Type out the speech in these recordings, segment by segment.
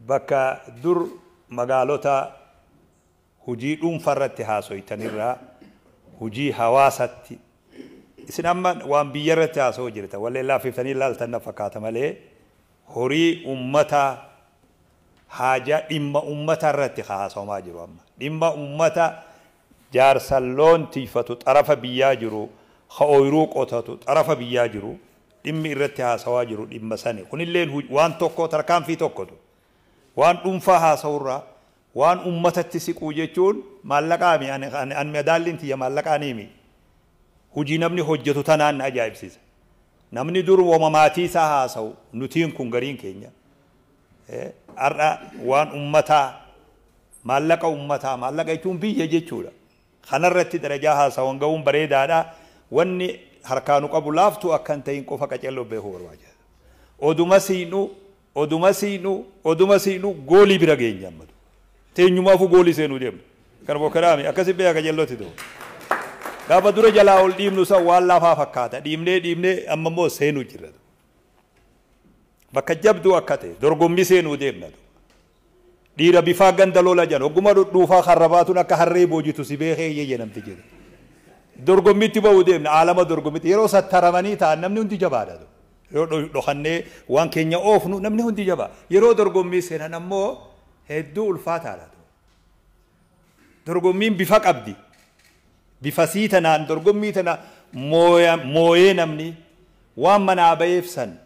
Bakka dur magaalota hujii dhuunfarratti haasoytanirraa hujii hawaasatti isin amma waan biyyarratti haasa'uu jirta wallee laaffiftanii ilaaltan na fakkaata malee horii ummata haajaa dhimma ummata irratti haasawamaa jiru. Amma dhimma ummata jaarsa loon tiifatu xarafa biyyaa jiru, ka ooyiruu qotatu xarafa biyyaa jiru, dhimmi irratti haasawaa jiru dhimma sani. Kunilleen waan tokko, tarkaanfii tokkotu. Waan dhuunfaa haasawurraa waan ummatatti siquu jechuun maallaqaami. Ani madaalliin tiyya maallaqaaniimi. Hujii namni hojjetu tanaan na ajaa'ibsiisa. Namni dur wama maatii isaa haasawu nutiin kun gariin keenya har'a waan ummataa, maallaqa ummataa, maallaqa jechuun biyya jechuudha, kanarratti darajaa haasawan ga'uun bareedaadha. Wanni harkaanu qabu laaftuu akka hin ta'in qofa qaceelloo beekuu barbaachisa. Oduma siinu, oduma siinu, oduma siinu goolii bira geenya. Ammatu teenyumaafuu goolii seenuu deemna. Kana bokkadaami akkasi beeka qaceellootti ta'u. Gaafa dura jalaa ol dhiibnu san waan lafaa fakkaata. Dhiibnee dhiibnee amma immoo seenuu jirra. Bakka jabduu akka ta'e dorgommii seenuu deemna. Dhiira bifaa ganda lola jedhan ogguma dhudhuufaa karrabaatuun akka harree boojitu si beekee iyyee namti jedhe. Dorgommiitti ba'uu deemna, aalama dorgommiitti yeroo sattaramanii ta'an namni hundi jabaadha. Yeroo dhokannee waan keenya oofnu namni hundi jabaa. Yeroo dorgommii seenan ammoo hedduu ulfaataadha. Dorgommiin bifa qabdi. Bifa sii tanaan dorgommii tana mooyee namni waan manaa ba'eef san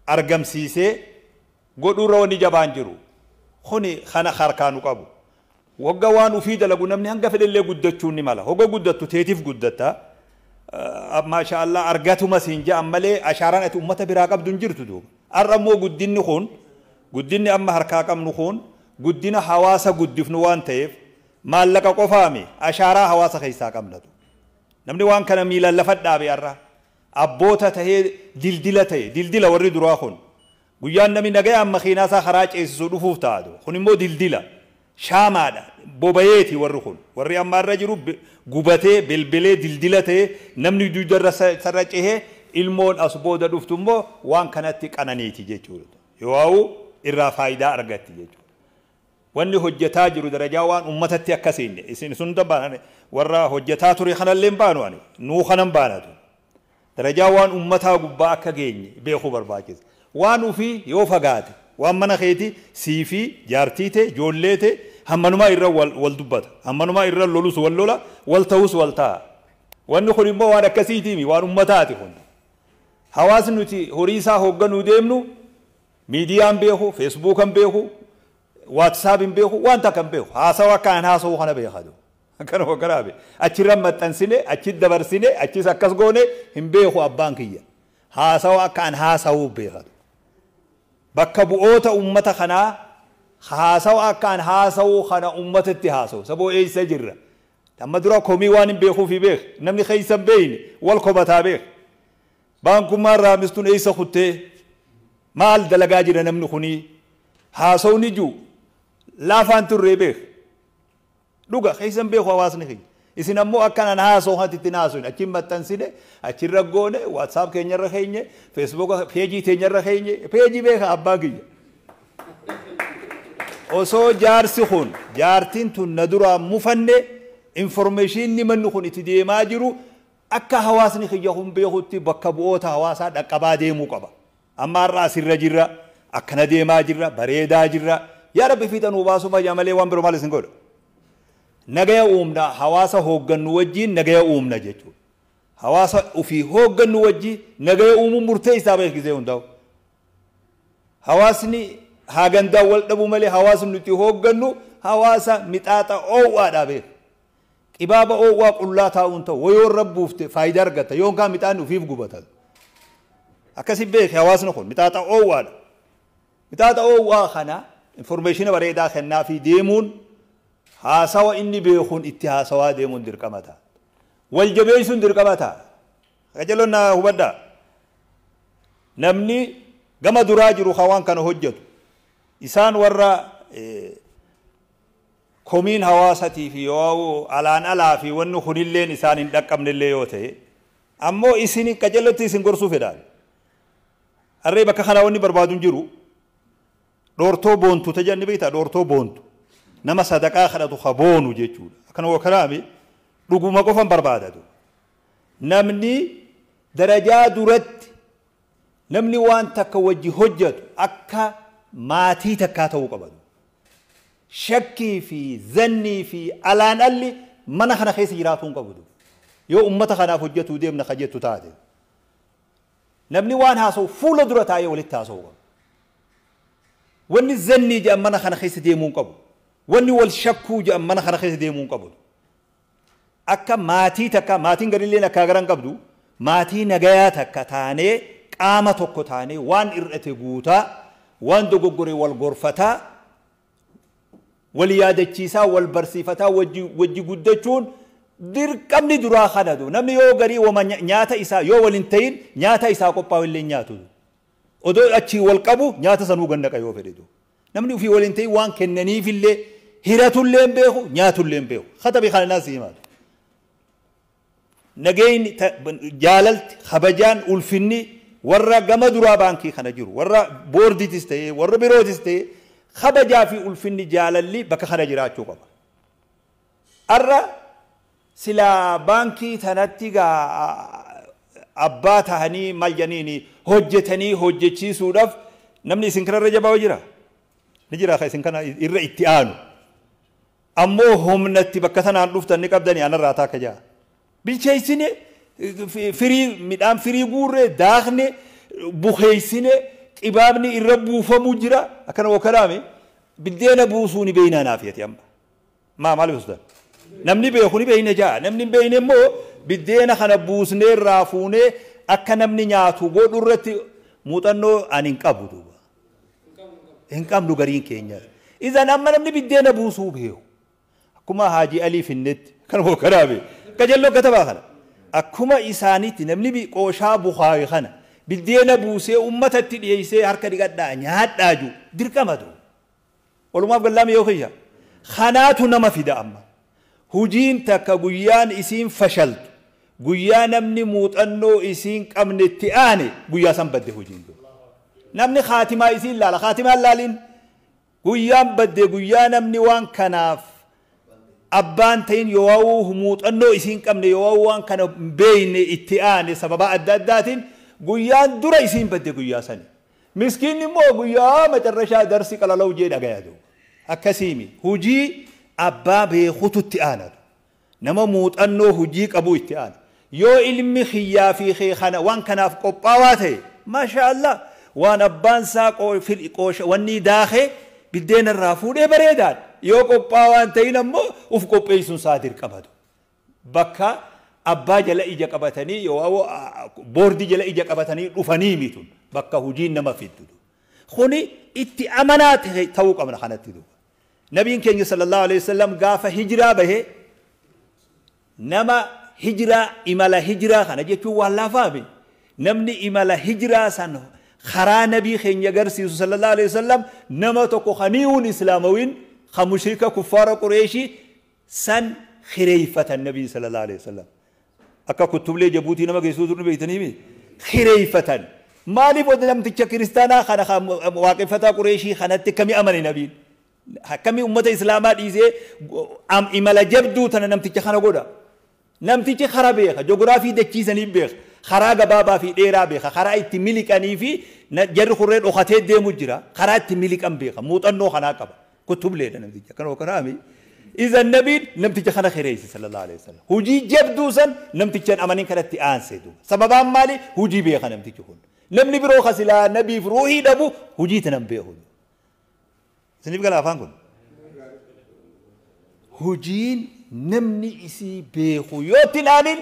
argamsiisee godhuurra wanni jabaan jiru. Kuni kana harkaanu qabu. Wagga waan ufii dalagu namni hanga fedhellee guddachuun ni mala. Hogga guddattu teetiif guddatta. Maasha Allah argatuma siin ja'an malee ashaaraan ati uummata biraa qabdu hin jirtu duuba. Har'a immoo guddinni kun, guddinni amma harkaa qabnu kun guddina hawaasa guddifnu waan ta'eef maallaqa qofaami, ashaaraa hawaasa keessaa qabnatu. Namni waan kana miilaan lafa dhaabe har'a abboota tahee dildila ta'e, dildila warri duraa kun. Guyyaan namni nagayaan makiinaa isaa karaa ceesisu dhufuuf taatu. Kun immoo dildila. Shaamaadha. Bobayeeti warri kun. Warri amma irra jiru gubatee bilbilee dildila ta'ee namni dugdarra sarara cehee ilmoon as booda dhuftu immoo waan kanatti qananiiti jechuudha. Yoo irraa faayidaa argatti jechuudha. Wanni hojjetaa jiru darajaa waan ummatatti akkasiin isin sun baanane warra hojjetaa ture kanallee hin baanu, ani nuu kanan baanatu. Darajaa waan ummataa gubbaa akka geenye beekuu barbaachisa. Waan ufii yoo fagaate waan mana keeti sii fi jaartii ta'e ijoollee ta'e hammanumaa irra wal dubbata. Hammanumaa irra lolus wal lola, wal ta'us wal ta'a. Wanni kun immoo waan akkasiitiimi, waan ummataati kun. Hawaasni nuti horii isaa hoogganuu deemnu miidiyaan beeku, feesbuukan beeku, waatsaapin beeku, waan takka hin beeku. Haasawa akka an haasawuu kana beekatu. Akkana hogganaa achirra maxxansine, achi dabarsine, achis akkas goone hin beeku abbaan kiyya. Haasawa akka an haasawuu beekatu. Bakka bu'oota ummata kanaa haasawa akka an haasawuu kana ummatatti haasawu. Saboo eessa jirra? Amma dura komii waan hin beekuufi beek. Namni keessa hin beekne wal komataa beek. Baankummaan raamistuun eessa kuttee maal dalagaa jira namni kunii? Haasawni jiru laafaan turree beek. Dhuga keessa hin beeku hawaasni keenya. Isin ammoo akkanaan haasoo kanatti ittiin haasofne achiin maxxansine, achirra goone, WhatsApp keenyarra keenye, Facebook peejii teenyarra keenye, peejii beeka abbaan kiyya. Osoo jaarsi kun jaartiin tun na duraa mufanne informationni manni kun itti deemaa jiru akka hawaasni kiyya kun beekutti bakka bu'oota hawaasaa dhaqqabaa deemuu qaba. Amma har'a asirra jirra, akkana deemaa jirra, bareedaa jirra. Yaa Rabbi fiixa nuu baasuu malee waan biroo maal isin godha? Nagaya uumna, hawaasa hooggannu wajjin nagaya uumna jechuudha. Hawaasa ofii hooggannu wajjin nagaya uumuun murteessaa beeksisee hundaa'u. Hawaasni haa gandaa wal dhabuu malee hawaasni nuti hooggannu hawaasa mixaaxa oowwaadhaa beeka. Qibaaba oowwaa qullaa taa'uun ta'u wayoo irra buufte faayidaa argata yoon kaan mixaanni ofiif gubata. Akkasi beeke hawaasni kun mixaaxa oowwaadha. Mixaaxa oowwaa kana informeeshina bareedaa kennaa fi deemuun haasawa inni beekuun itti haasawaa deemuun dirqama ta'a. Wal jabeessuun dirqama ta'a. Qajeeloon na hubadhaa. Namni gama duraa jiru waan kana hojjetu isaan warra komiin hawaasatii fi yoo alaan alaa fi wanni kunilleen isaan hin dhaqqabnellee yoo ta'e ammoo isin qajeelotti isin gorsuu fedhaan. Harree bakka kanaa wanni barbaadu hin jiru. Dhoortoo boontu tajanni beektaa dhoortoo boontu. Nama sadaqaa kadhatu ha boonu jechuudha. Akkana waa kanaami dhuguma qofan barbaadatu. Namni darajaa duratti namni waan takka wajji hojjetu akka maatii takkaa ta'uu qabatu. Shakkii fi zannii fi alaan alli mana kana keessa jiraatuu hin qabu. Yoo ummata kanaaf hojjetuu deemna ka jettu taate. Namni waan haasa'u fuula dura taa'ee walitti haasa'uu qaba. Wanni zannii jedhan mana kana keessa deemuu hin qabu. Wanni wal shakkuu jedhan mana kana keessa deemuu hin qabu. Akka maatii takka maatiin garilleen akka garan qabdu maatii nagayaa takka taanee qaama tokko taanee waan irrate guutaa waan dogoggore wal gorfataa wal yaadachiisaa wal barsiifataa wajji guddachuun dirqamni duraa kanatu. Namni yoo garii wama nyaata isaa yoo wal hin ta'in nyaata isaa qophaa'u illee nyaatu. Odoo achii wal qabu nyaata sanuu gannaqa yoo fedhetu. Namni ofii wal hin ta'in waan kennaniifillee hiratullee hin beeku nyaatullee hin beeku. Katabii kana naas himaatu. Nageenyi jaalalti kabajaan ulfinni warra gama duraa baankii kana jiru warra boordiitis ta'ee warra birootis ta'ee kabajaa fi ulfinni jaalalli bakka kana jiraachuu qaba. Arra silaa baankii tanatti gaa abbaa tahanii maal janiini hojjetanii hojjechiisuudhaaf namni isin kanarra jabaa jira. Ni jira ka isin kana irra itti aanu. Ammoo humnatti bakka tanaan dhuftan ni qabdanii anarraa taakka jaa. Bilcheessine firii midhaan firii guurree daakne bukeessine qibaabni irra buufamuu jira akkana wakalaame biddeena buusuu ni beeynaa naafiyati amma. Maa maal ibsutan? Namni beeku ni beeyna jaa. Namni hin beeyne immoo biddeena kana buusnee irraa fuunee akka namni nyaatu godhu irratti muuxannoo ani hin qabu duuba. Hin qabnu gariin keenya. Izan amma namni biddeena buusuu beeku. Akkuma Haaji Alii Finnetti kan wakalaame. Qajeelloo katabaa kana. Akkuma isaaniitti namni qooshaa bukaayee kana biddeena buusee uummatatti dhiyeessee harka dhiqadhaa nyaadhaa jiru dirqamatu. Walumaaf gallaame yoo kiyya. Kanaatu nama fida amma. Hujiin takka guyyaan isiin fashaltu guyyaa namni muuxannoo isiin qabne itti aane guyyaa san badde hujiin jiru. Namni khaatimaa isiin laala khaatimaa laaliin guyyaan badde guyyaa namni waan kanaaf abbaan ta'in yoo muuxannoo isiin qabne yoo waan kana beeyne itti aane sababa adda addaatiin guyyaan dura isiin badde guyyaa sani. Miskiinni immoo guyyaa macarrashaa darsi qalalau jee dhagayaatu. Akkasiimi hujii abbaa beekutu itti aanatu. Nama muuxannoo hujii qabu itti aana. Yoo ilmi xiyyaa fi kana waan kanaaf qophaawaa ta'e maasha Allah waan abbaan isaa wanni daakee biddeena irraa fuudhee bareedaadha. Yoo qophaawaa hin ta'in ammoo uf qopheessuun isaa dirqamatu. Bakka abbaa jala ija qabatanii yoo boordii jala ija qabatanii dhufanii mitun bakka hujiin nama fiddu. Kuni itti amanaa ta'uu qabna kanatti duuba. Nabiin keenya sallallahu alaihi wasallam gaafa hijiraa bahee nama hijiraa imala hijiraa kana jechuun waan laafaame namni imala hijiraa san karaa nabii keenya agarsiisu sallallahu alaihi wasallam nama tokko kaniiwun islaamawiin ka mushrika kuffaara qureeshii san hireeffatan nabii sallallahu alaihi wasallam. Akka kutublee Jabuutii nama geessuu turni beektanii hireeffatan. Maaliif wanta namticha kiristaanaa kana waaqeffataa qureeshii kanatti akkamii amane nabiin? Akkamii ummata islaamaa dhiisee imala jabduu tana namticha kana godha? Namtichi karaa beeka, joogiraafii dachiisanii beeka, karaa gabaabaa fi dheeraa beeka, karaa itti miliqanii fi jarri kurree dhokatee deemu jira, karaa itti miliqan beeka, muuxannoo kanaa qaba. Kutubleedha namticha kana kanaami. Izan nabiin namticha kana hireesse sallallahu alaihi wasallam. Hujii jabduu san namtichaan amaniin kanatti aansee duuba. Sababaan maali? Hujii beeka namtichi kun. Namni biroo kasilaa nabiif ruuhii dhabu hujii tanan beeku. Isiniif gala afaan kun? Hujiin namni isii beeku yoo itti ilaalin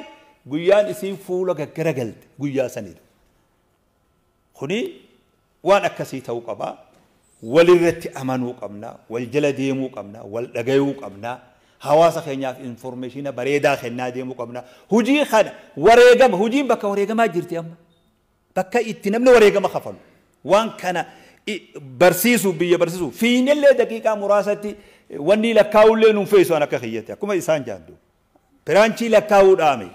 guyyaan isiin fuula gaggara galte guyyaa sanidha. Kuni waan akkasii ta'uu qaba. Walirratti amanuu qabna, wal jala deemuu qabna, wal dhagayuu qabna. Hawaasa keenyaaf informeeshina bareedaa kennaa deemuu qabna. Hujii kana wareegama, hujiin bakka wareegamaa jirti amma. Bakka itti namni wareegama kafalu. Waan kana barsiisuu biyya barsiisuu fiinillee daqiiqaa muraasatti wanni lakkaa'ullee nuun feesu an akka kiyyatti akkuma isaan jaaddu. Piraanchii lakkaa'uu dhaame.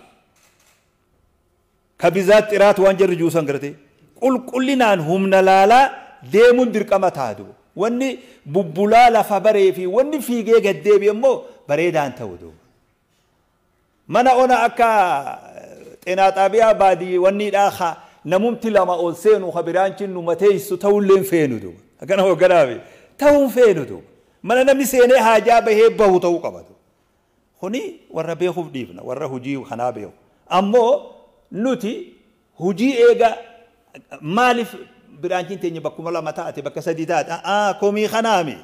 Ka bizaat xiraat waan jarri juusan gartee qulqullinaan humna laalaa deemuun dirqama taatu. Wanni bubbulaa lafa baree fi wanni fiigee gaddeebi immoo bareedaan ta'u duuba. Mana ona akka xeenaa xaabiyaa baadii wanni dhaa namumti lama ol seenu ka biraan cinnu mateessu ta'ullee hin feenu duuba. Akkana hoogganaafi ta'uu hin feenu duuba. Mana namni seenee haajaa bahee bahu ta'uu qaba duuba. Kuni warra beekuuf dhiifna warra hujii kanaa beeku. Ammoo nuti hujii eega maaliif biraanchiin teenya bakkuma lama taate bakka sadii taate komii kanaami.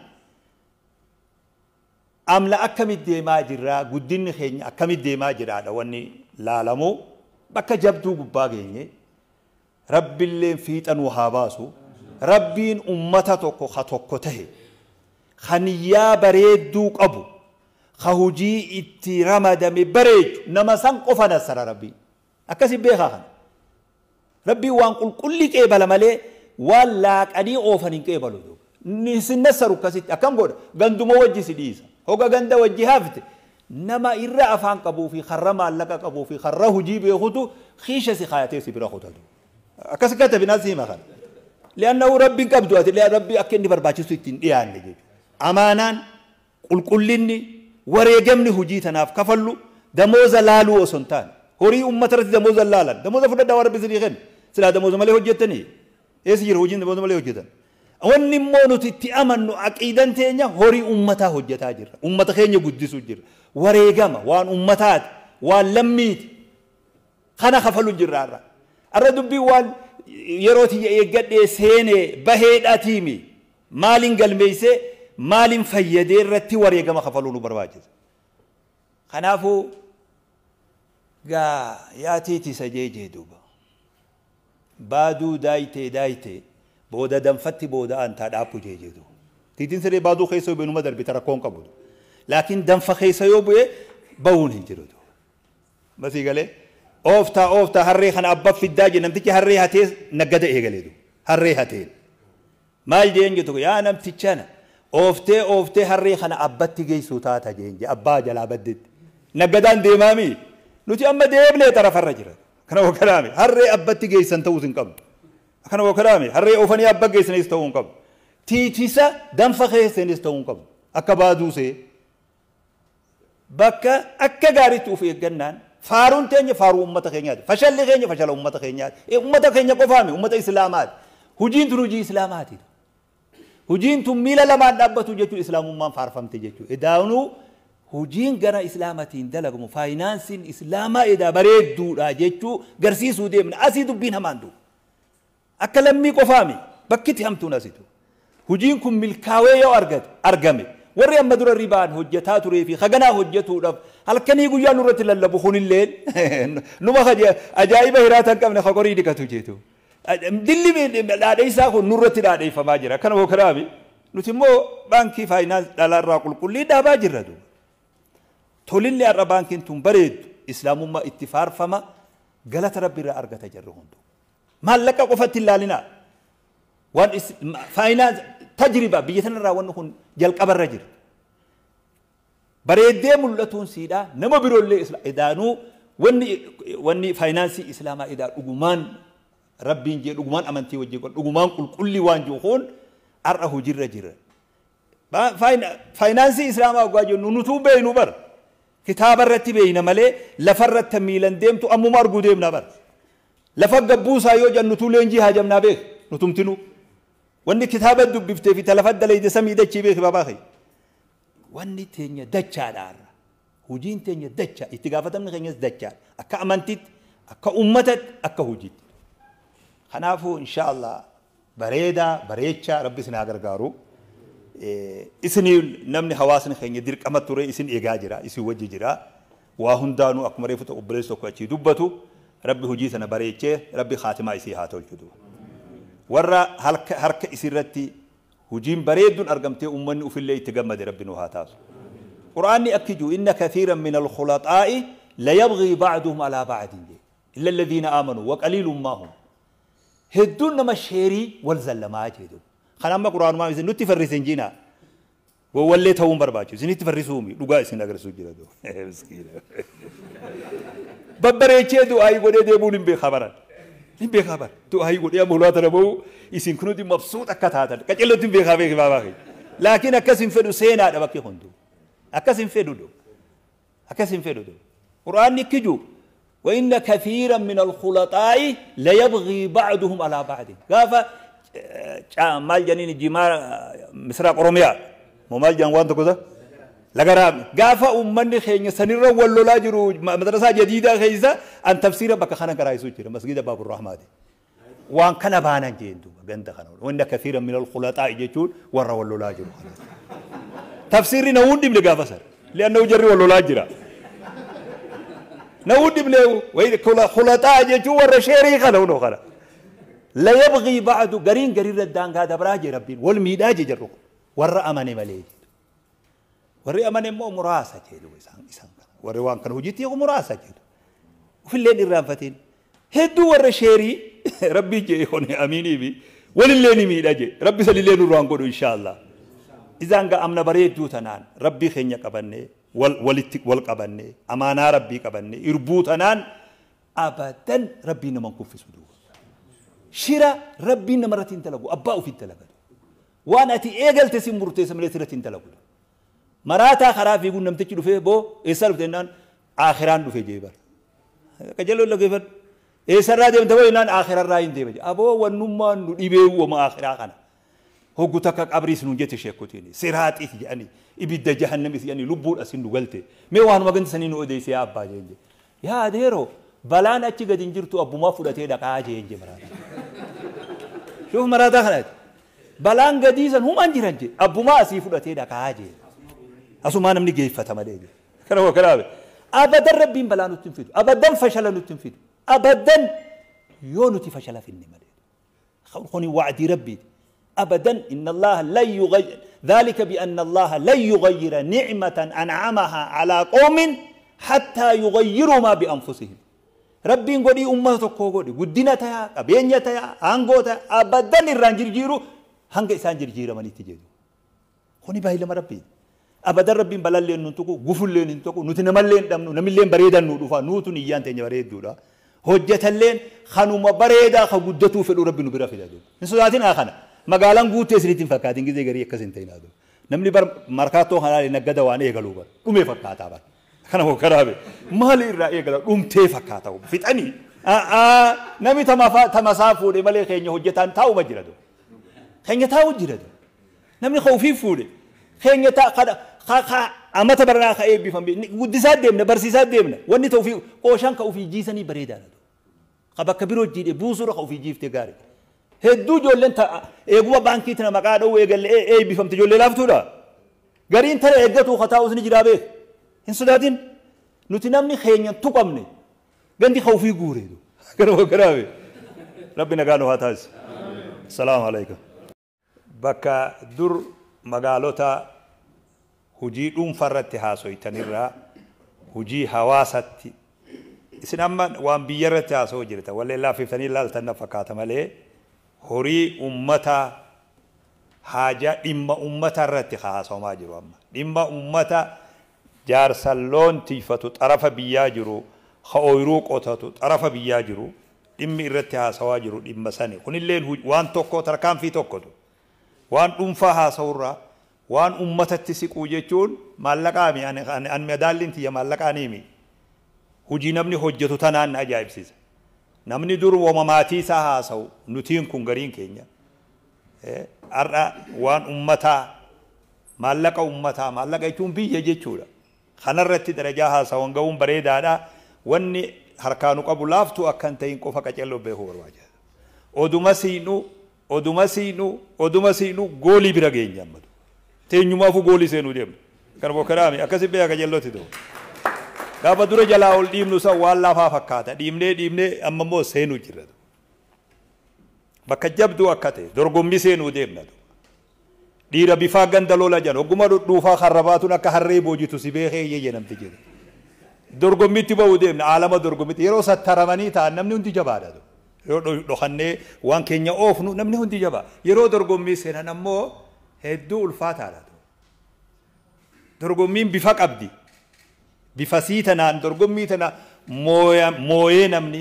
Amla akkamit deemaa jirraa guddinni keenya akkamit deemaa jiraadha wanni laalamu bakka jabduu gubbaa geenye rabbiilleen fiixanuu haa baasu rabbiin ummata tokko ka tokko tahe kaniyyaa bareedduu qabu ka hujii itti ramadame bareechu nama san qofa nassara rabbiin akkasi beekaa kana rabbiin waan qulqulli qeebala malee waan laaqanii oofan hin qeebalu isin nassaru akkasitti akkam godha ganduma wajji si dhiisa hoga ganda wajji hafte nama irra afaan qabuu fi karra maallaqa qabuu fi karra hujii beekutu kiisha si kaayatee si bira kutatu akkas katabinaa si hima kana li'annahu rabbiin qabdu ati rabbi akka inni barbaachisu ittiin dhiyaanne jechuudha amaanaan qulqullinni wareegamni hujii tanaaf kafallu damooza laaluu osoo hin taane horii uummata irratti damooza laalan damooza fudhadhaa waan rabbi isinii kennu silaa damooza malee hojjettanii eessa jira hojiin damooza malee hojjetan wanni immoo nuti itti amannu aqiidan teenya horii uummataa hojjetaa jirra uummata keenya guddisuu jirra wareegama waan uummataati waan lammiiti kana kafalu jirra har'a har'a dubbii waan yeroo tiyya eeggadhee seenee baheedhaatiimi maaliin galmeessee maaliin fayyadee irratti wareegama kafaluu nu barbaachisa kanaafuu gaa yaatiiti isa jeejee duuba baaduu daayitee daayitee booda danfatti booda antaa dhaabbu jeejee duuba tiitiin siree baaduu keessa yoo bu'e darbite rakkoon qabu laakiin danfa keessa yoo bu'e bahuun hin jiru duuba masii galee ooftaa ooftaa harree kana abbaa fiddaa jee namtichi harree hatee naggada eegalee duuba harree hatee maal jeen jettu yaa namtichana ooftee ooftee harree kana abbatti geessuu taata jeen jee abbaa jalaa baddetti naggadaan deemaami nuti amma deemnee tarafarra jira kana hooganaame harree abbatti geessan ta'uus hin qabdu kana hooganaame harree oofanii abba geessanis ta'uu hin qabdu tiitisa danfa keessanis ta'uu hin qabdu akka baaduusee bakka akka gaariitti of eeggannaan faaruun teenya faaruu uummata keenyaati fashalli keenya fashala uummata keenyaati uummata keenya qofaami uummata islaamaati hujiin tun hujii islaamaati hujiin tun miila lamaan dhaabbatu jechuun islaamummaan faarfamte jechuudha edaanuu hujiin gara islaamatiin dalagamu faayinaansiin islaamaa edaa bareedduudha jechuu garsiisuu deemna asii dubbiin hamaan duuba akka lammii qofaami bakkitti hamtuun asitu hujiin kun milkaawee yoo argame warri amma dura ribaan hojjetaa turee fi haganaa hojjetuudhaaf halkanii guyyaa nurratti lallabu kunillee numa ajaa'iba hiraata hin qabne horii dhiqatu jeetu dilli dhaadheessaa kun nurratti dhaadheeffamaa jira akkana hooganaami nuti immoo baankii faayinaans dhalaarraa qulqullii dhaabaa jirra duuba tolinni har'a baankiin tun bareeddu islaamummaa itti faarfama galata rabbi irraa argata jirru hundu maallaqa qofatti hin laalinaa waan faayinaans tajriba biyya tanarraa wanni kun jalqabarra jira bareeddee mul'atuun siidhaa nama biroollee edaanuu wanni faayinaansii islaamaa edaa dhugumaan rabbiin jee dhugumaan amantii wajjin dhugumaan qulqullii waan jiru kun har'a hojiirra jira faayinaansii islaamaa dhugaa jennu nutuu beeynu bara kitaaba irratti beeyna malee lafarratti miilan deemtu ammuma arguu deemna bara lafa gabbuusaa yoo jennu nutuu leenjii haajamnaa beek nutumtinuu wanni kitaaba dubbiftee fi talafa dalayde samii dachii beeki babaa kee wanni teenya dachaadha har'a hojiin teenya dacha itti gaafatamni keenyas dachaadha akka amantiitti akka ummatatti akka hojiitti kanaafuu insha Allah bareedaa bareechaa rabbi isin haa gargaaru isinii namni hawaasni keenya dirqama ture isin eegaa jira isin wajji jira waa hundaanuu akkuma reefu ta'u obboleessi tokko achii dubbatu rabbi hojii sana bareechee rabbi khaatimaa isii haa tolchu warra harka isirratti hujiin bareedduun argamtee ummanni ufillee itti gammade rabbi nu haa taasu qur'aanni akki jiru inna kathiiran min alkhulaxaa'i layabghii ba'duhum alaa ba'din jee illa alladhiina aamanuu wa qaliilun maa hum hedduun nama sheerii wal zallamaa jedhu kan amma qur'aanumaa isin nutti farrisen jiinaa wallee ta'uun barbaachisu isinitti farrisuumi dhugaa isin agarsiisuu jira miskiina babbareechee du'aayii godhee deemuun hin beekaa baran Ni beekaa bara. Du'aa godhee amma ulaa tana bahu isin kunuuti mabsuut akka taatan. Qacellotti hin beekaa beeki baabaa kee. Laakiin akkas hin fedhu seenaadha bakki hunduu. Akkas hin fedhu dho. Akkas hin fedhu dho. Qur'aanni kiju. وإن كثيرا من الخلطاء ليبغي بعضهم على بعض. قافا مال جنين جمار مسرق أوروميا. مو مال جن وان تكوزا؟ لقرام قافا أمني خيني سنير ولا جرو مدرسة جديدة خيزة أن تفسير بك خانا كرايسو جرا مسجد باب الرحمة دي. وان كان بانا جيندو بنت خانا وإن كثيرا من الخلطاء يجون ورا ولا جرو تفسير نوندي من قافا سر لأنه جري ولا جرا نودي بلو وين خلطاء يجون ورا شيري خانا ونو خانا لا يبغي بعد قرين قرين الدان هذا براجي ربي والميداج جرو ورا أماني مليج وري أماني مو مراسة جيدو إسان وري وان كان هجيتي مراسة جيدو وفي الليل الرانفتين هدو ورا شيري ربي جي هوني أميني بي ولليل ميداجي ربي سلي الليل روان قدو إن شاء الله إذا أنك أمنا بريد دوتنان ربي خينيا قبني والقبني أمانا ربي قبني إربوتنان أبدا ربي نمان كفي سدو شرا ربي نمرتين تلقو أباو في التلقو وانا تي إيجل تسي مرتي سملتين تلقو مراتا خرافي يقول نمتكي دفه بو إيسال فتنان آخران دفه جيبر كجلو لغيفر إيسال را ديم تبو إنان آخران راين ديبر أبو ونمان ندبه وما آخران خنا هو قتك أبريس نجت شيكوتيني سيرات إيه يعني إبدا جهنم إيه يعني لبور أسين نقلته مي وان ما كنت سنين أوديسي أبا جينجي يا ديرو بلان أتشي قد إنجرتو أبو ما فلتي دقا جينجي مراتا شوف مراتا خلت بلان قديسا هم أنجرنجي أبو ما أسي فلتي دقا جينجي أصو ما نمني جيفة تمالي كلام كلام أبدا ربي بلا نتنفيد أبدا فشل نتنفيد أبدا يونتي فشل في النمل خوني وعدي ربي أبدا إن الله لا يغير ذلك بأن الله لا يغير نعمة أنعمها على قوم حتى يغيروا ما بأنفسهم ربي قولي أمة قولي قدنا تيا قبينيا تيا هانغوتا أبدا الرانجير جيرو هانغ إسان جيرو من يتجيرو خوني باهي لما ربي أبدا ربي بلالين نتوكو غفلين نتوكو نتنملين دمنو نملين بريدا نودفا نوتو نيان تني بريدودا حجة اللين خانو ما بريدا خبودتو في ربي نبرا في دادو نسوداتين آخنا مقالان قوتي سريتين فكاتين كذي غري كسنتين هادو نملي بر ماركاتو خنا نقدا وانا يقلو بر أمي فكاتا بر خنا هو كرابي مالي الرأي يقلو أمتي فكاتا فتني نمي تما تمسافو دي مالي خيني حجتان تاو مجردو خيني تاو جردو نمني خوفي فودي خيني تا خا خا أما تبرنا خا إيه بفهم بي وديسات ديمنا برسيسات ديمنا وني توفي قوشان كوفي جيسني بريدا خبا كبيرو جيد بوسورة خوفي جيف تجاري هدو جولن تا إيجوا بانكيتنا مقادو إيجل إيه إيه بفهم تجول لافتودا قرين ترى إيجتو خطأ وزني جرابه إن سوداتين نتنامني خيني تقامني عندي خوفي غوريدو كرو كرابي ربنا قالوا هاتاز السلام عليكم بكا در مقالوتا hujii dhuunfarratti haasoytanirraa hujii hawaasatti isin amma waan biyyarratti haasoo jirta wallee laaffiftanii ilaaltan na fakkaata malee horii ummata haajaa dhimma ummata irratti haasawamaa jiru amma dhimma ummata jaarsan loon tiifatu xarafa biyyaa jiru ha ooyiruu qotatu xarafa biyyaa jiru dhimmi irratti haasawaa jiru dhimma sani kunilleen waan tokko tarkaanfii tokkotu waan dhuunfaa haasawurraa waan ummatatti siquu jechuun maallaqaami an madaalliin tiyya maallaqaaniimi hujii namni hojjetu tanaan na ajaa'ibsiisa namni dur wama maatii isaa haasa'u nutiin kun gariin keenya har'a waan ummataa maallaqa ummataa maallaqa jechuun biyya jechuudha kanarratti darajaa haasawan ga'uun bareedaadha wanni harkaanu qabu laaftuu akka hin ta'in qofa qacalloo beekuu barbaachisa oduma siinu oduma siinu oduma siinu goolii bira geenya ammatu teenyumaafuu goolii seenuu deemna kan bokkaraami akkasi beeka qacellooti ta'u gaafa dura jalaa ol dhiibnu san waan lafaa fakkaata dhiibnee dhiibnee amma immoo seenuu jirra bakka jabduu akka ta'e dorgommii seenuu deemna dhiira bifaa ganda lola jedhan ogguma dhudhuufaa harrabaatuun akka harree boojitu si beekee iyyee namti jedhe dorgommiitti ba'uu deemna aalama dorgommiitti yeroo sattaramanii ta'an namni hundi jabaadha yeroo dhokannee waan keenya oofnu namni hundi jabaa yeroo dorgommii seenan ammoo hedduu ulfaataadha dorgommiin bifa qabdi bifa sii tanaan dorgommii tana mooyee namni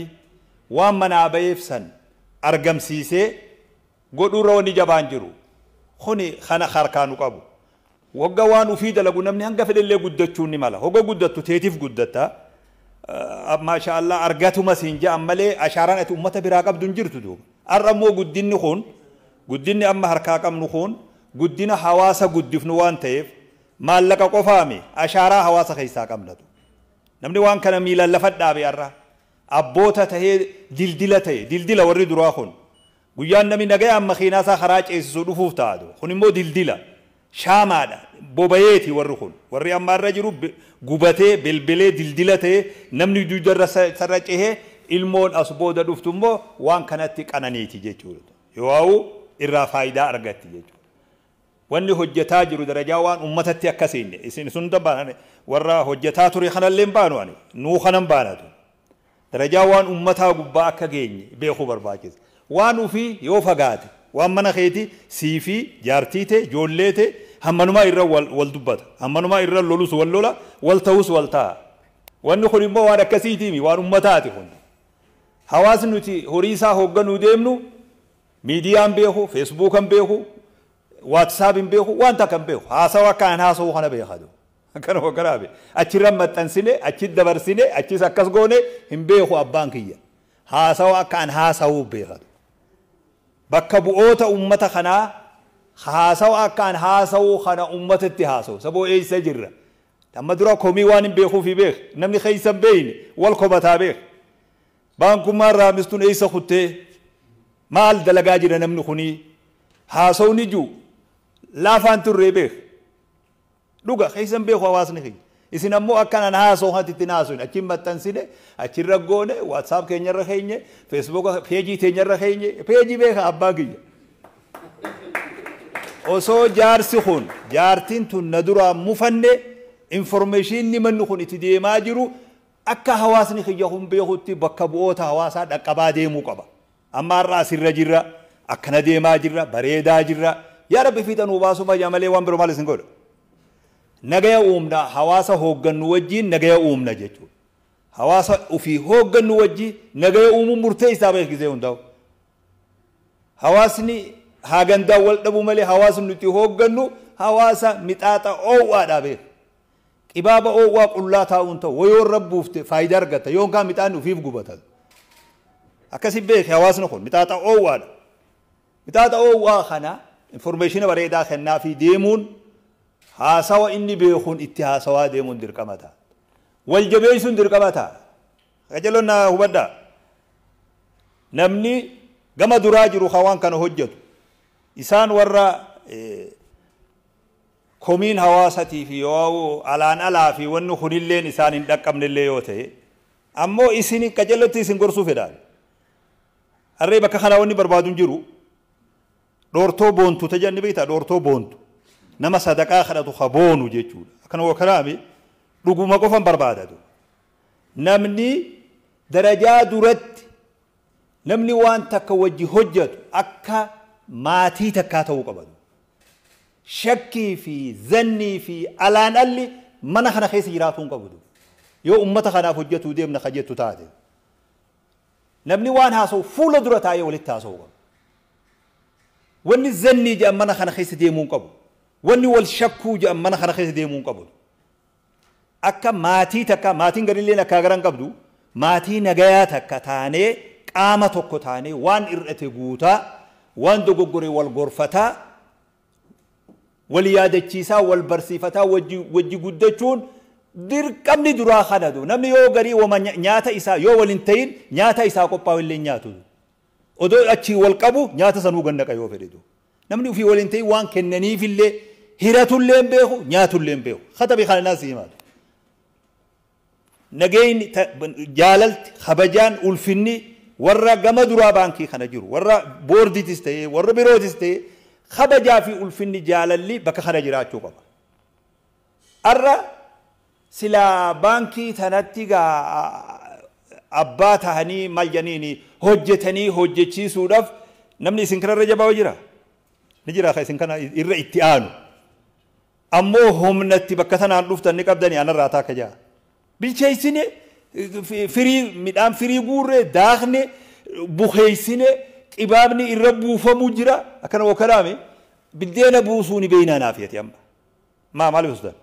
waan manaa ba'eef san argamsiisee godhuurra wanni jabaan jiru. Kuni kana harkaa nu qabu. Wagga waan ufii dalagu namni hanga fedhellee guddachuun ni mala. Hogga guddattu teetiif guddatta. Maasha Allah argatuma siin ja'an malee ashaaraan ati ummata biraa qabdu hin jirtu duuba. Har'a immoo guddinni kun guddinni amma harkaa qabnu kun guddina hawaasa guddifnu waan ta'eef maallaqa qofaami ashaaraa hawaasa keessaa qabnatu. Namni waan kana miilaan lafa dhaabe har'a abboota tahee dildila ta'e dildila warri duraa kun guyyaan namni nagayaan makiinaa isaa karaa ceesisuu dhufuuf ta'a kun immoo dildila shaamaadha bobayeeti warri kun warri amma irra jiru gubatee bilbilee dildila ta'e namni dugdarra sarara cehee ilmoon as booda dhuftu immoo waan kanatti qananiiti jechuudha. Yoo irraa faayidaa argatti jechuudha. Wanni hojjetaa jiru darajaa waan ummatatti akkasiin isin sun baanane warra hojjetaa ture kanallee hin baanu ani nuu kanan baanatu. Darajaa waan ummataa gubbaa akka geenye beekuu barbaachisa. Waan ufii yoo fagaate waan mana keeti siifii jaartii ta'e ijoollee ta'e hammanumaa irra wal dubbata hammanumaa irra lolus wal lola wal ta'us wal ta'a. Wanni kun immoo waan akkasiitiimi waan ummataati kun. Hawaasni nuti horii isaa hoogganuu deemnu miidiyaan beeku, feesbuukan beeku, waatsaapin beeku, waan takka hin beeku. Haasawa akkaan haasawuu kana beekatu. Akkana hogganaa achirra maxxansine, achi dabarsine, achis akkas goone hin beeku abbaan kiyya. Haasawa akkaan haasawuu beekatu. Bakka bu'oota ummata kanaa haasawa akkaan haasawuu kana ummatatti haasawu. Saboo eessa jirra? Amma dura komii waan hin beekuufi beek. Namni keessa hin beekne wal komataa beek. Baankummaan raamistuun eessa kuttee maal dalagaa jira namni kunii haasawni jiru laafaan turree beek. Dhuga keessa hin beeku hawaasni keenya. Isin ammoo akkanaan haasawuu hati ittiin haasawin achiin maxxansine achirra goone waatsaap keenyarra keenye feesbuuka peejii teenyarra keenye peejii beeka abbaa kiyya. Osoo jaarsi kun jaartiin tun na duraa mufanne informeeshinni manni kun itti deemaa jiru akka hawaasni kiyya kun beekutti bakka bu'oota hawaasaa dhaqqabaa deemuu qaba. Amma har'a asirra jirra, akkana deemaa jirra, bareedaa jirra. Yaa Rabbi fiixa nuu baasuu fayyaa malee waan biroo maal isin godha? Nagaya uumna hawaasa hooggannu wajjin nagaya uumna jechuudha. Hawaasa ofii hooggannu wajjin nagaya uumuun murteessaa beek gisee hundaa'u. Hawaasni haagandaa wal dhabuu malee hawaasni nuti hooggannu hawaasa mixaaxa oowwaadhaa beek. Qibaaba oowwaa qullaa taa'uun ta'u wayoo rabbuufte faayidaa argata yoon kaan mixaan ofiif gubata. Akkasi beek hawaasni kun mixaaxa oowwaadha. Mixaaxa oowwaa kana informeeshina bareedaa kennaa fi deemuun haasawa inni beekuun itti haasawaa deemuun dirqama ta'a. Wal jabeessuun dirqama ta'a. Qajeelloon na hubadhaa. Namni gama duraa jiru waan kana hojjetu isaan warra komiin hawaasatii fi yoo alaan alaa fi wanni kunilleen isaan hin dhaqqabnellee yoo ta'e ammoo isin qajeellotti isin gorsuu fedhaan. Harree bakka kanaa wanni barbaadu hin jiru. Dhoortoo boontu tajaajilni beektaa dhoortoo boontu. Nama sadaqaa kadhatu ha boonu jechuudha. Akkana wakalaami dhuguma qofan barbaadatu. Namni darajaa duratti namni waan takka wajji hojjetu akka maatii takkaa ta'uu qabatu. Shakkii fi zannii fi alaan alli mana kana keessa jiraatu hin qabu. Yoo ummata kanaaf hojjetuu deemna ka jettu taate. Namni waan haasa'u fuula dura taa'ee walitti haasa'uu qaba. Wanni zannii jedhan mana kana keessa deemuu hin qabu. Wanni wal shakkuu jedhan mana kana keessa deemuu hin qabu. Akka maatii takka maatiin garilleen akka garan qabdu maatii nagayaa takka taanee qaama tokko taanee waan irrate guutaa waan dogoggoree wal gorfataa wal yaadachiisaa wal barsiifataa wajji guddachuun dirqamni duraa kanatu. Namni yoo garii wama nyaata isaa yoo wal hin ta'in nyaata isaa qophaa'u illee nyaatu. Odoo achii wal qabu nyaata sanuu gannaqa yoo fedhetu. Namni ofii wal hin ta'in waan kennaniifillee hiratullee hin beeku nyaatullee hin beeku. Katabii kana naas himaatu. Nageenyi jaalalti kabajaan ulfinni warra gama duraa baankii kana jiru warra boordiitis ta'ee warra birootis ta'ee kabajaa fi ulfinni jaalalli bakka kana jiraachuu qaba. Har'a silaa baankii tanatti abbaa tahanii maal janiini hojjetanii hojjechiisuudhaaf namni isin kanarra jabaa jira. Ni jira ka isin kana irra itti aanu. Ammoo humnatti bakka tanaan dhuftan ni qabdanii anarraa taaka jaa. Bilcheessine firii midhaan firii guurree daakne bukeessine Qibaabni irra buufamuu jira. Akkana wakalaame biddeena buusuu ni beeynaa naafiyati amma. Maa maaliif osoo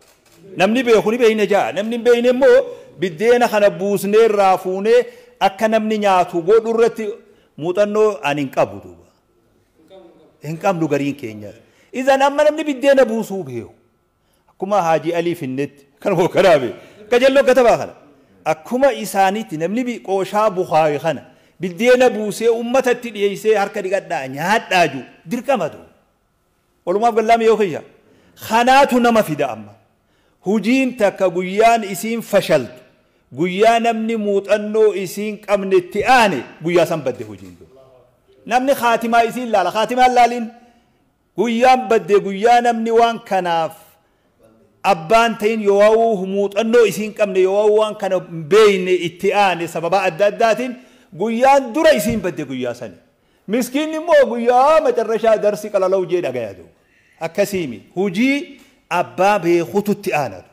namni beeku ni beeyna jaa. Namni hin beeyne immoo biddeena kana buusnee irraa fuunee akka namni nyaatu godhu irratti muuxannoo ani hin qabu duuba. Hin qabnu gariin keenya. Izan amma namni biddeena buusuu beeku. Akkuma Haaji Alii Finnetti kan hoogganame qajeelloo katabaa kana. Akkuma isaaniitti namni qooshaa Bukhaarii kana biddeena buusee uummatatti dhiyeessee harka dhiqadhaa nyaadhaa jiru dirqama duuba. Walumaaf gallaame yoo kiyya. Kanaatu nama fida amma. Hujiin takka guyyaan isiin fashaltu guyyaa namni muuxannoo isiin qabnetti aane guyyaa san badde hujiin duuba. Namni khaatimaa isiin laala khaatimaan laaliin guyyaan badde guyyaa namni waan kanaaf abbaan ta'in yoo muuxannoo isiin qabne yoo waan kana beeyne itti aane sababa adda addaatiin guyyaan dura isiin badde guyyaa sani. Miskiinni immoo guyyaa macarrashaa darsi qalalau jee dhagaya duuba. Akkasiimi hujii abbaa beekututti aanatu.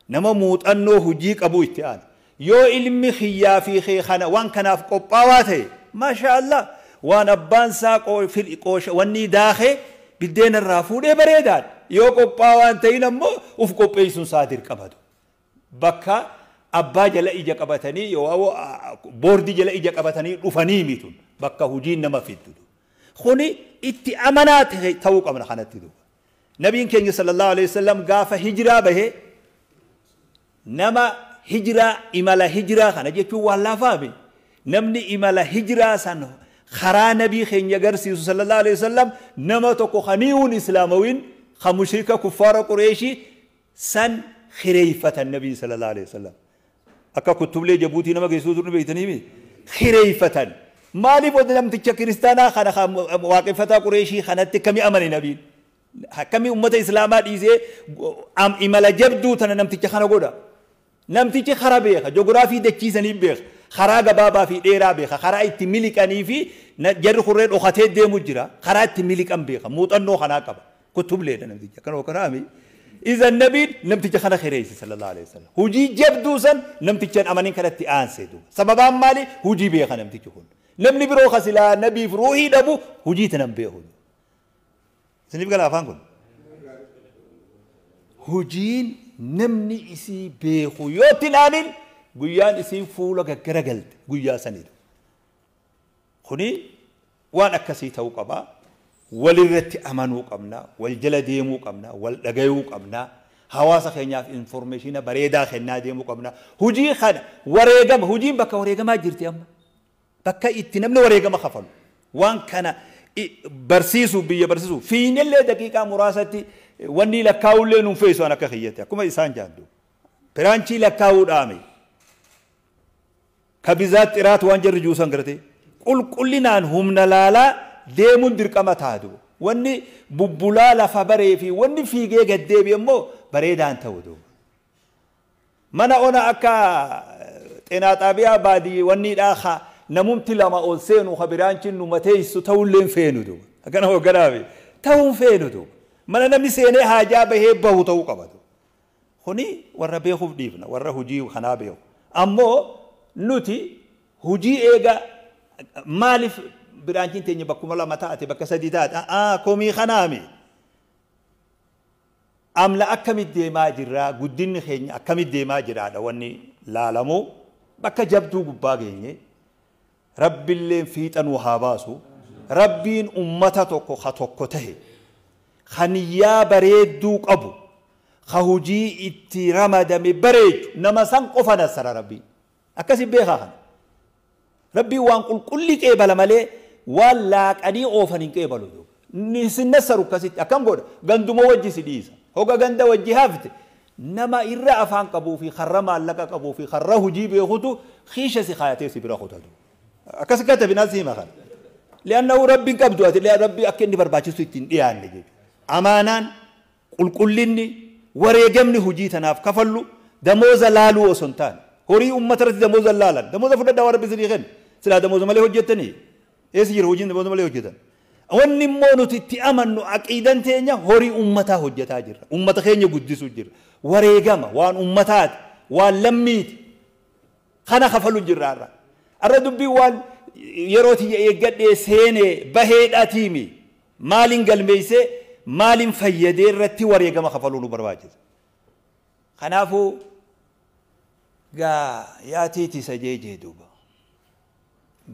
Nama muuxannoo hujii qabu itti aana. Yoo ilmi xiyyaa fi kana waan kanaaf qophaawaa ta'e maasha Allah waan abbaan isaa wanni daakee biddeena irraa fuudhee bareedaadha. Yoo qophaawaa hin ta'in ammoo uf qopheessuun isaa dirqamatu. Bakka abbaa jala ija qabatanii yoo boordii jala ija qabatanii dhufanii mitun bakka hujiin nama fiddu. Kuni itti amanaa ta'uu qabna kanatti duuba. Nabiin keenya sallallahu alaihi wasallam gaafa hijiraa bahee nama hijiraa imala hijiraa kana jechuun waan laafaame namni imala hijiraa san karaa nabii keenya agarsiisu sallallahu alaihi wasallam nama tokko kaniiwun islaamawiin ka mushrika kuffaara Qureeshii san hireeffatan nabii sallallahu alaihi wasallam. Akka kutublee Jabuutii nama geessuu turni beektanii hireeffatan. Maaliif wanta namticha kiristaanaa kana waaqeffataa Qureeshii kanatti akkamii amane nabiin? Akkamii uummata islaamaa dhiisee imala jabduu tana namticha kana godha? Namtichi karaa beeka, joogiraafii dachiisanii beeka, karaa gabaabaa fi dheeraa beeka, karaa itti miliqanii fi jarri kurree dhokatee deemu jira, karaa itti miliqan beeka, muuxannoo kanaa qaba. Kutubleedha namticha kana kanaami. Izan nabiin namticha kana hireesse sallallahu alaihi wasallam. Hujii jabduu san namtichaan amaniin kanatti aansee duuba. Sababaan maali? Hujii beeka namtichi kun. Namni biroo kasilaa nabiif ruuhii dhabu hujii tanan beeku. Isiniif gala afaan kun? Hujiin namni isii beeku yoo itti ilaalin guyyaan isiin fuula gaggaragalte guyyaa sanidha. Kuni waan akkasii ta'uu qaba. Walirratti amanuu qabna, wal jala deemuu qabna, wal dhagayuu qabna. Hawaasa keenyaaf informeeshina bareedaa kennaa deemuu qabna. Hujii kana wareegama, hujiin bakka wareegamaa jirti amma. Bakka itti namni wareegama kafalu. Waan kana barsiisuu biyya barsiisuu fiinillee daqiiqaa muraasatti wanni lakkaa'ullee nuun feesu an akka kiyyatti akkuma isaan jaaddu. Piraanchii lakkaa'uu dhaame. Ka bizaat xiraat waan jarri juusan gartee qulqullinaan humna laalaa deemuun dirqama taatu. Wanni bubbulaa lafa baree fi wanni fiigee gad deebi'e immoo bareedaan ta'u duuba. Mana ona akka xeenaa xaabiyaa baadii wanni dhaa namumti lama ol seenu ka biraanchiin nu mateessu ta'ullee hin feenu duuba. Akkana hoogganaafi ta'uu hin feenu duuba. Mana namni seenee haajaa bahee bahu ta'uu qaba. Kuni warra beekuuf dhiifna warra hujii kanaa beeku. Ammoo nuti hujii eega maaliif biraanchiin teenya bakkuma lama taate bakka sadii taate komii kanaami. Amla akkamitti deemaa jirraa guddinni keenya akkamitti deemaa jiraadha wanni laalamu bakka jabduu gubbaa geenye. Rabbiillee fiixanuu haa baasu. Rabbiin ummata tokko ka tokko tahe kaniyyaa bareedduu qabu ka hujii itti ramadame bareechu nama san qofa nassara rabbiin. Akkasi beekaa kana. Rabbiin waan qulqulli qeebala malee waan laaqanii oofan hin qeebalu. Isin nassaru akkasitti akkam godha ganduma wajji si dhiisa. Hoga ganda wajji hafte nama irra afaan qabuu fi karra maallaqa qabuu fi karra hujii beekutu kiisha si kaayatee si bira kutatu. Akkas katabinaa si hima kana. Li'annahu rabbiin qabdu ati rabbi akka inni barbaachisu ittiin dhiyaanne jechuudha. Amaanaan qulqullinni wareegamni hujii tanaaf kafallu damooza laaluu osoo hin taane horii uummata irratti damooza laalan damooza fudhadhaa waan rabbi isinii kennu silaa damooza malee hojjettanii eessa jira hojiin damooza malee hojjetan. Wanni immoo nuti itti amannu aqiidan teenya horii uummataa hojjetaa jirra. Uummata keenya guddisuu jirra. Wareegama waan uummataati waan lammiiti kana kafalu jirra har'a. Har'a dubbii waan Yeroo tiyya eeggadhee seenee baheedhaatiimi maaliin galmeessee maaliin fayyadee irratti wareegama kafaluu nu barbaachisa. Kanaafuu gaa yaatiiti jeejee duuba.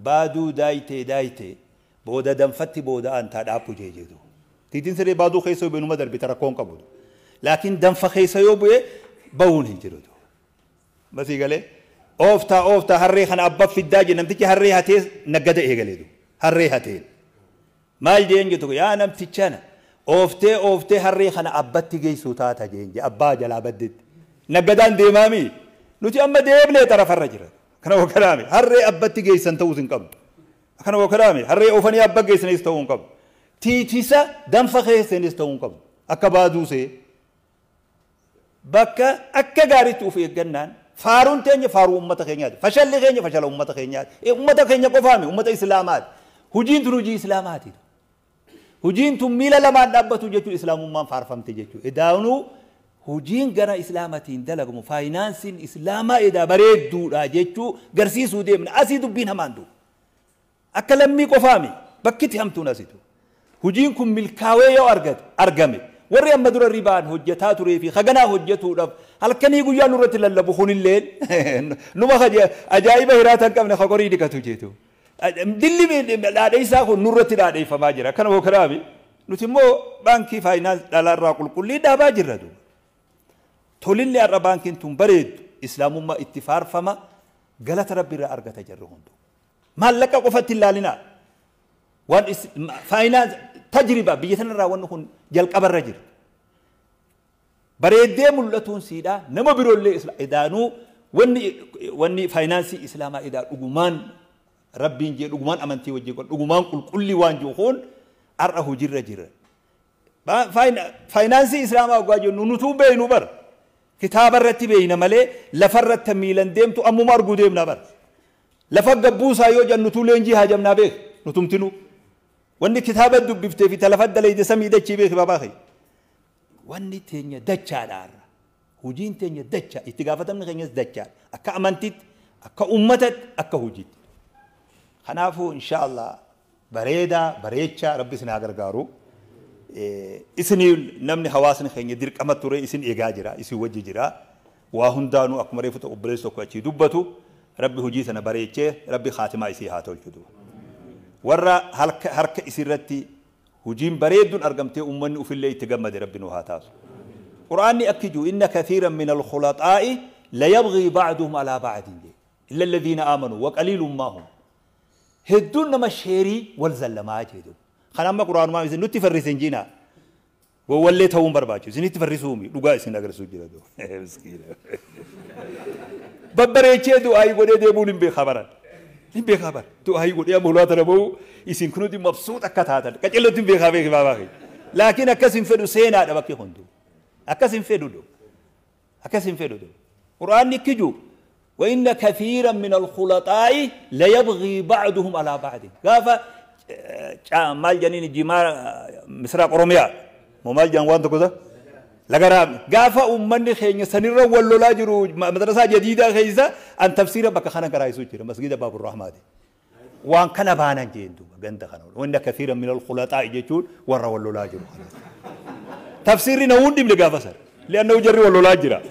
Baaduu daayitee daayitee booda danfatti booda antaa dhaabbu jeejee duuba. Tiitiin siree baaduu keessa yoo bu'e numa darbite rakkoon qabu. Laakiin danfa keessa yoo bu'e bahuun hin jiru. Basii galee ooftaa ooftaa harree kana abbaa fiddaa jedhe namtichi harree hatee naggada eegalee duuba. Harree hateen. Maal jeen jettu yaa namtichana ooftee ooftee harree kana abbatti geessuu taata jeen je abbaa jalaa baddetti. Naggadaan deemaami nuti amma deemnee xarafarra jira. Kana wakalaame harree abbatti geessan ta'uus hin qabdu. Kana wakalaame harree oofanii abba geessanis ta'uu hin qabdu. Tiitisa danfa keessanis ta'uu hin qabdu. Akka baaduusee bakka akka gaariitti of eeggannaan faaruun teenya faaruu uummata keenyaati. Fashalli keenya fashala uummata keenyaati. Uummata keenya qofaami uummata islaamaati. Hujiin tun hujii islaamaati. Hujiin tun miila lamaan dhaabbatu jechuun islaamummaan faarfamte jechuudha. Edaanuu hujiin gara islaamatiin dalagamu faayinaansiin islaamaa edaa bareedduudha jechuu garsiisuu deemna. Asii dubbiin hamaan duuba. Akka lammii qofaami bakkitti hamtuun asitu. Hujiin kun milkaawee yoo argame warri amma dura ribaan hojjetaa turee fi haganaa hojjetuudhaaf halkanii guyyaa nurratti lallabu kunillee numa ajaa'iba hiraata hin qabne horii dhiqatu jeetu. Dilli dhaadheessaa kun nurratti dhaadheeffamaa jira. Akkana hoo nuti immoo baankii faayinaans dhalaarraa qulqullii dhaabaa jirra duuba. Tolillee har'a baankiin tun bareeddu islaamummaa itti faarfama galata rabbiirraa argata jirru hundu. Maallaqa qofatti hin laalinaa. Waan faayinaans tajriba biyya sanarraa wanni kun jalqabarra jira. Bareeddee mul'atuun siidhaa nama biroollee edaanuu wanni faayinaansii islaamaa edaa dhugumaan rabbiin jee dhugumaan amantii wajjin dhugumaan qulqullii waan jiru kun har'a hojiirra jira. Faayinaansii islaamaa dhugaa jennu nutuu beeynu bara. Kitaaba irratti beeyna malee lafarratti miilan deemtu ammuma arguu deemna bara. Lafa gabbuusaa yoo jennu nutuu leenjii haajamnaa beek nutumtinu. Wanni kitaaba dubbiftee fi lafa dalayde samii dachii beek babaa kee. Wanni teenya dachaadha har'a. Hojiin teenya dachaa itti gaafatamni keenyas dachaadha. Akka amantiitti, akka uummatatti, akka hojiitti. Kanaafuu inshaallah bareedaa bareechaa rabbi isin haa gargaaru. Isin namni hawaasni keenya dirqama ture isin eegaa jira isin wajji jira. Waa hundaanuu akkuma reefu ta'u obboleessi tokko achii dubbatu rabbi hojii sana bareechee rabbi khaatimaa isii haa tolchu. Warra harka isirratti hojiin bareedduun argamtee uummanni ufillee itti gammade rabbi nu haa taasu. Qur'aanni akki jiru inna kathiiran min al-khulaxaa'i la yabghii ba'duhum alaa ba'din illa alladhiina aamanuu wa qaliilun maa hum. Hedduun nama sheerii wal zallamaa jedhu. Kan amma qur'aanumaa isin nutti farrisin jina. Wallee ta'uun barbaachisu. Isinitti farrisuumi dhugaa isin agarsiisuu jira. Miskiina. Babbareechee du'aayii godhee deemuun hin beekaa baran. Hin beekaa bara. Du'aayii godhee amma ulaa tana bahu isin kunuuti mabsuut akka taatan. Qacellotti hin beekaa beekaa baabaa. Laakiin akkas hin fedhu seenaadha bakki hunduu. Akkas hin fedhu dho. Akkas hin fedhu dho. Qur'aanni kiju وإن كثيرا من الخلطاء ليبغي بعضهم على بعض. قافا مال جنين جمار مصر قروميا مال جن وان تكوزا لغرام قافا أمني خيني سنير ولا جرو مدرسة جديدة خيزة أن تفسير بك خانا كرايسو جرا مسجد باب الرحمة دي. وان كان بانا جين دوبا غند خانا وإن كثيرا من الخلطاء يجون ورا ولا جرو تفسير نوندي بلغافا سر لأنه جري ولا جرا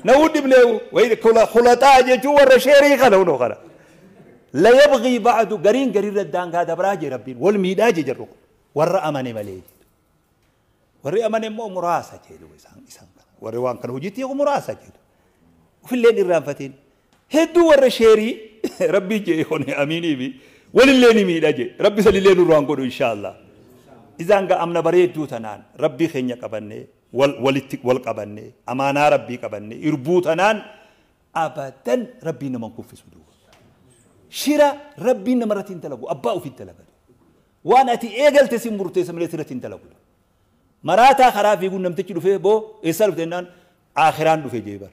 نود بلو وإذا كل خلطاء جوا الرشيري خلونه خلا لا يبغي بعد قرين قرين ردان هذا براجي ربي والميداج جرو ورا أماني ملي ورا أماني مو مراسة جدو إنسان ورا وان كانوا جيتي مراسة جدو وفي الليل الرانفتين هدو ورا ربي جي هون أميني بي ولليل ميداج ربي سلي الليل روان قولوا إن شاء الله إذا أنك أمنا بريد دوتنان ربي خنيا قبني والقبني أمانة ربي قبني إربوتنان أبدا ربي نمن كف سدوه شرا ربي نمرتين تلقوا أباء في التلقوا وأنا تي إيجل تسيم مرتين سملتين تلقوا مراتا خرافي يقول نمتشلو فيه بو إيسال فتنان آخران فيه جيبر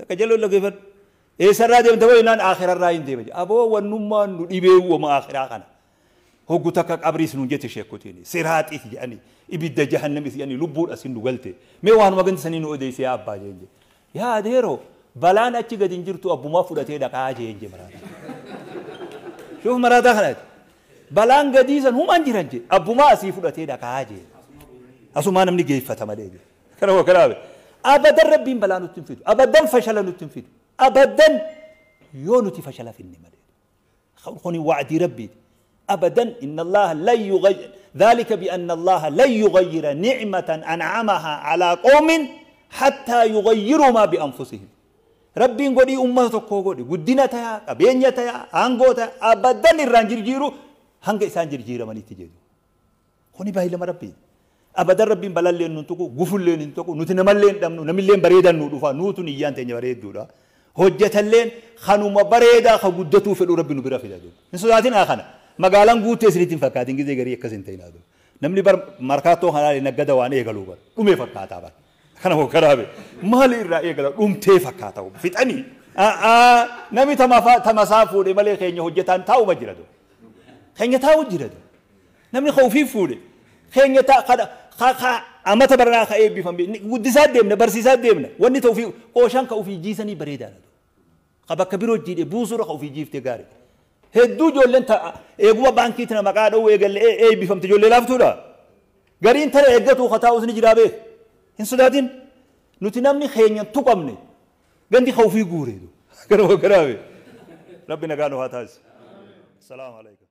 كجلو لك جيبر إيسال رادي من تبوي نان آخر الراين ديبر أبو ونمان نبيه وما آخر آخنا هو قلتك قبري سنون جت شيكوتيني سيرات إيه يعني إبدا جهنم إيه يعني لبور أسين نقلته ما وان ما كنت سنين أوديس يا أبا جنجي يا ديرو بلان أتشي قد إنجرتو أبو ما فلتي دقا جنجي مرات Shuuf maraataa kanaati. Balaan gadii san humaan jiran jee. Abbumaa asii fudhatee dhakaa jee. Asumaa namni geeffata malee jee. Kana kanaabe. Abadan Rabbiin balaa nutti hin fidu. Abadan fashala nutti hin fidu. Abadan yoo nuti fashala finne malee. Kuni wa'dii Rabbiiti. أبدا إن الله لن يغير ذلك بأن الله لن يغير نعمة أنعمها على قوم حتى يغيروا ما بأنفسهم. ربي قولي أمة تكو قولي قدنا تيا قبينيا تيا أنغو تيا أبدا الران جرجيرو هنگ إسان جرجيرا من يتجدو. خوني باهي لما ربي أبدا ربي بلال لين نتوكو غفل لين نتوكو نتنمل لين دمنو نمل لين بريدا نودفا نوتو نيان تنيا بريد دولا هجة لين خانو بريدا خقدتو في ربي نبرا في دادو نسوداتين آخنا magaalaan guuttee isinitti hin fakkaatin gizee garii akkas hin ta'in haa. Namni bar markaatoo kanaa naggada waan eegaluu bar dhumee fakkaataa bar. Kana hoo karaabe maali irraa eegala dhumtee fakkaata fixanii. Namni tamasaa fuudhe malee keenya hojjetaan taa'uma jira do. Keenya taa'u jira do. Namni ofii fuudhe keenya amata baranaa ka eebbifame guddisaa deemna barsiisaa deemna wanni ta'u ofii qooshaan ka ofii jiisanii bareedaadha do. Ka bakka biroo jiidhe buusuudha ka ofii jiiftee gaarii. Hedduu ijoolleen eeguma baankii tana maqaa dha'uu eegalle eebbifamte ijoollee laaftuudha. Gariin tana eeggatu kataa'us ni jiraa beek. Hin sodaatin nuti namni keenya tuqamne gandi ofii guureedu. Garuu garaabe. Rabbi nagaa nu haa taasisu. Salaamu alaikum.